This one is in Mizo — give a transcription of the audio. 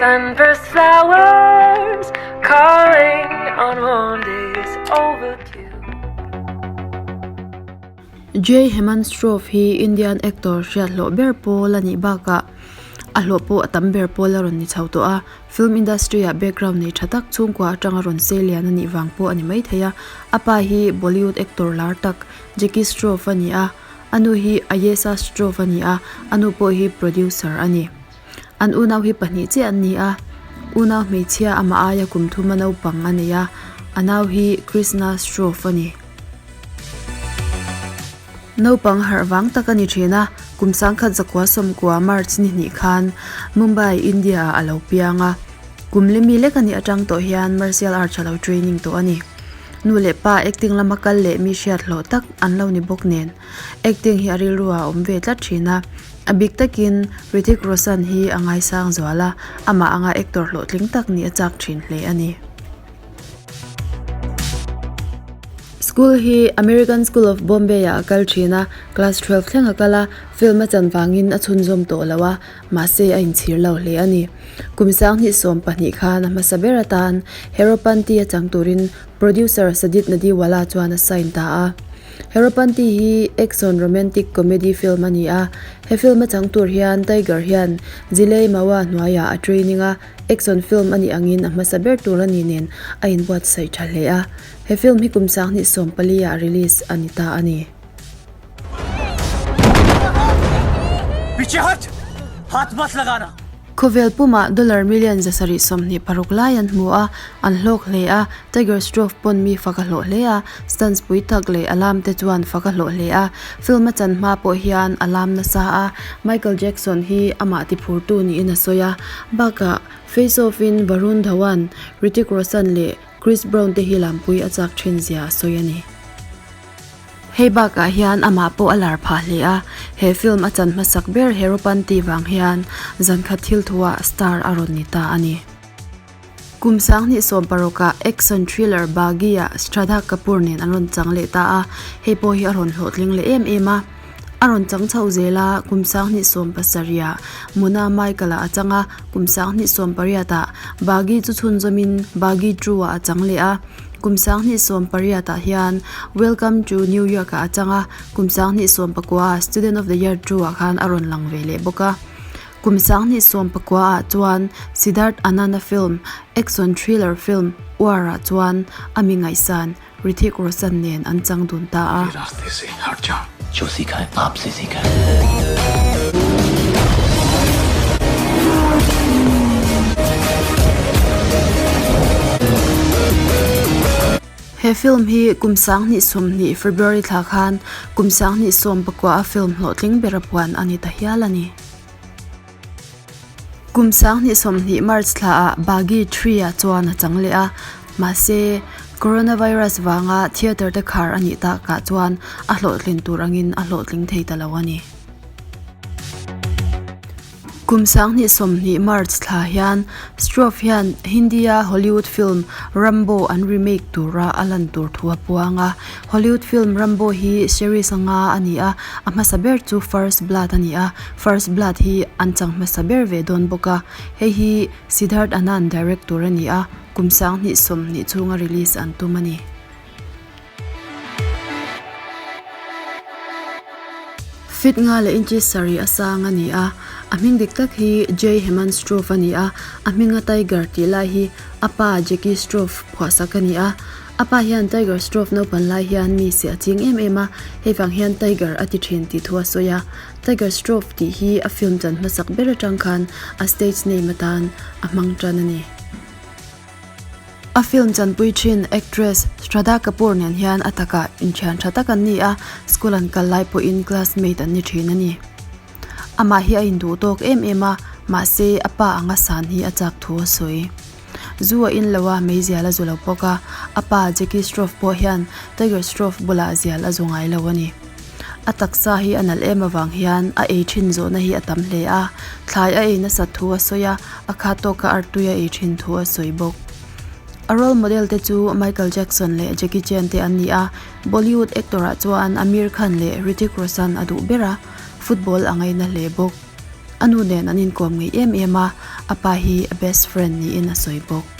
Sunburst flowers calling on warm days overdue. Jay Hemant Shroff hi Indian actor hriat hlawh ber pawl a nih bakah a hlawh pawh a tam ber pawl a rawn ni chho tawh a, film industry ah background nei tha tak chhungkua atanga rawn sei lian a nih vang pawh a ni maithei a, a pa hi Bollywood actor lar tak Jackie Shroff a ni a, a nu hi Ayesha Shroff a ni a, a nu pawh hi producer a ni. An unau hi pahnih chiah an ni a, unau hmeichhia amah aia kum thuma naupang a nei a, a nau hi Krishna Shroff a ni. Naupang harh vang tak a ni thin a, kum sangkhat zakua sawmkua March ni hnih khan Mumbai, India ah a lo piang a. Kum limi lek a nih atang tawh hian martial arts a lo training tawh a ni. Nu leh pa acting lama kal leh mi hriat hlawh tak an lo ni bawk nen, acting hi a rilru ah a awm ve tlat thin a. A bik takin Hrithik Roshan hi a ngaisang zual a, amah anga actor hlawhtling tak nih a chak thin hle a ni. School hi American School of Bombay ah a kal thin a, class 12 thleng a kal a, film a chan vangin a chhunzawm tawh lo a, mahse a inchhir lo hle a ni. Kum sanghnih 12 khan a hmasa ber atan Heropanti a chang turin producer Sajid Nadiwala chuan a sign ta a. Heropanti hi action romantic comedy film a ni a, he film a chang tur hian Tiger hian Zilei Mawa hnuaiah a training a, Action film a nih angin a hmasa ber tur a nih nen a inbuatsaih tha hle a, he film hi kum sanghnih 14 ah release a ni ta a ni. Khawvel pumah dollar million 726 lai an hmu a, an hlawk hle a, Tiger Shroff pawn mi fak a hlawh hle a, stunts pui tak leh a lam te chuan fak a hlawh hle a, film a chan hma pawh hian a lam nasa a, Michael Jackson hi amah tiphurtu niin a sawi a, bakah Face Off in Varun Dhawan, Hrithik Roshan leh Chris Brown te hi lampui a chak thin zia a sawi a ni. Hei bakah hian amah pawh a lar phah hle a, he film a chan hmasak ber Heropanti vang hian zankhat thil thuah star a rawn ni ta a ni. Kum sanghnih 16 ah action thriller Baaghi ah Shraddha Kapoor nen an rawn chang leh ta a, hei pawh hi a rawn hlawhtling leh em em a. A rawn chang chhoh zel a, kum sanghnih 17 ah Mona Michael ah a chang a, kum sanghnih 18 ah Baaghi chu chhunzawmin Baaghi 2 ah a chang leh a, kum sanghnih 18 ah hian Welcome to New York ah a chang a, kum sanghnih 19 ah Student of the Year 2 ah khan a rawn lang ve leh bawk a. Kum sanghnih 19 ah chuan Siddharth Anand-a film action thriller film War ah chuan a mi ngaihsan Hrithik Roshan nen an chang dun ta a. He film hi kum sanghnih 20 February thla khan kum sanghnih 19 a film hlawhtling ber a puan a ni ta hial a ni. Kum sanghnih 20 March thla ah Baaghi 3 ah chuan a chang leh a, mahse coronavirus vanga theatre te khar a nih takah chuan a hlawhtlin tur angin a hlawhtling thei ta lo a ni. Kum sanghnih 20 March thla hian Shroff hian Hindi-a Hollywood film Rambo an remake tura a lan tur thu a puang a. Hollywood film Rambo hi series anga a ni a, a hmasa ber chu First Blood a ni a, First Blood hi an chang hmasa ber ve dawn bawk a. Hei hi Siddharth Anand direct tur a ni a, kum sanghnih 20 chhunga release an tum a ni. Feet nga leh inches sarih a sang a ni a, a hming dik tak hi Jay Hemant Shroff a ni a, a hminga Tiger tih lai hi a pa Jackie Shroff phuahsak a ni a. A pa hian Tiger Shroff naupan lai hian mi se a ching em em a, hei vang hian Tiger a ti thin tih thu a sawi a. Tiger Shroff tih hi a film chan hmasak ber atang khan a stage name atan a hmang tan a ni. A film chanpui thin actress Shraddha Kapoor nen hian a takah inthian tha tak an ni a, school an kal lai pawhin classmate an ni thin a ni. Amah hi a induh tawk em em a, mahse a pa anga san hi a chak thu a sawi. Zu a in lo a, meizial a zu lo bawk a, a pa Jackie Shroff pawh hian Tiger Shroff bulah zial a zu ngai lo a ni. A taksa hi a nalh em avang hian a ei thin zawhna hi a tam hle a, thlai a ei nasat thu a sawi a, a khat tawka artui a ei thin thu a sawi bawk. A role model te chu Michael Jackson leh Jackie Chan te an ni a, Bollywood actor ah chuan Aamir Khan leh Hrithik Roshan a duh ber a, football a ngaina hle bawk. A nu nen an inkawm ngeih em em a, a pa hi a best friend niin a sawi bawk.